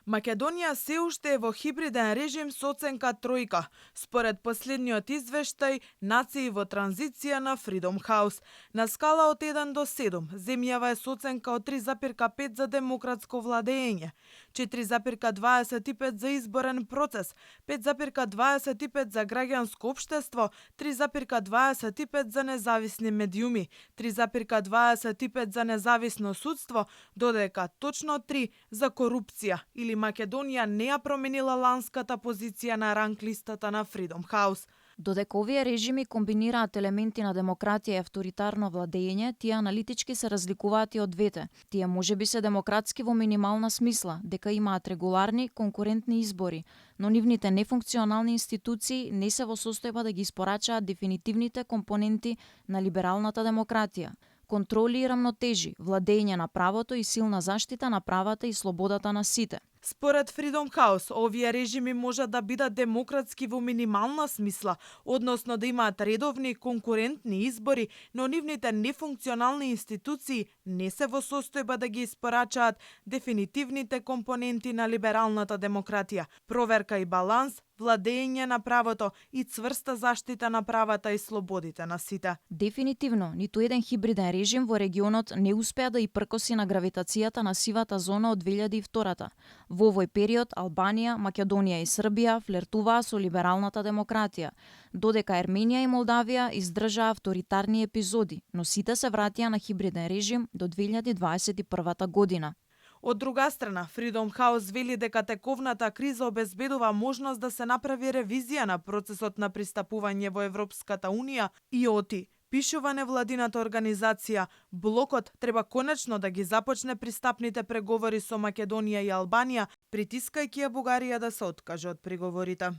Македонија се уште е во хибриден режим со оценка тројка, според последниот извештај Нации во транзиција на Freedom House. На скала од 1 до 7, земјава е со оценка од 3,5 за демократско владење, 4,25 за изборен процес, 5,25 за граѓанско општество, 3,25 за независни медиуми, 3,25 за независно судство, додека точно 3 за корупција или Македонија не ја променила ланската позиција на ранг листата на Freedom House. Додека овие режими комбинираат елементи на демократија и авторитарно владење, тие аналитички се разликуваат и од двете. Тие можеби се демократски во минимална смисла, дека имаат регуларни, конкурентни избори, но нивните нефункционални институции не се во состојба да ги испорачаат дефинитивните компоненти на либералната демократија. Контроли и рамнотежи, владење на правото и силна заштита на правата и слободата на сите. Според Freedom House, овие режими можат да бидат демократски во минимална смисла, односно да имаат редовни конкурентни избори, но нивните нефункционални институции не се во состојба да ги испорачаат дефинитивните компоненти на либералната демократија, проверка и баланс, владење на правото и цврста заштита на правата и слободите на сите. Дефинитивно, ниту еден хибриден режим во регионот не успеа да и пркоси на гравитацијата на сивата зона од 2002-та. Во овој период Албанија, Македонија и Србија флертуваа со либералната демократија, додека Ерменија и Молдавија издржаа авторитарни епизоди, но сите се вратија на хибриден режим до 2021 година. Од друга страна, Freedom House вели дека тековната криза обезбедува можност да се направи ревизија на процесот на пристапување во Европската Унија и оти. Пишува невладината организација, блокот треба конечно да ги започне пристапните преговори со Македонија и Албанија, притискајќи ја Бугарија да се откаже од преговорите.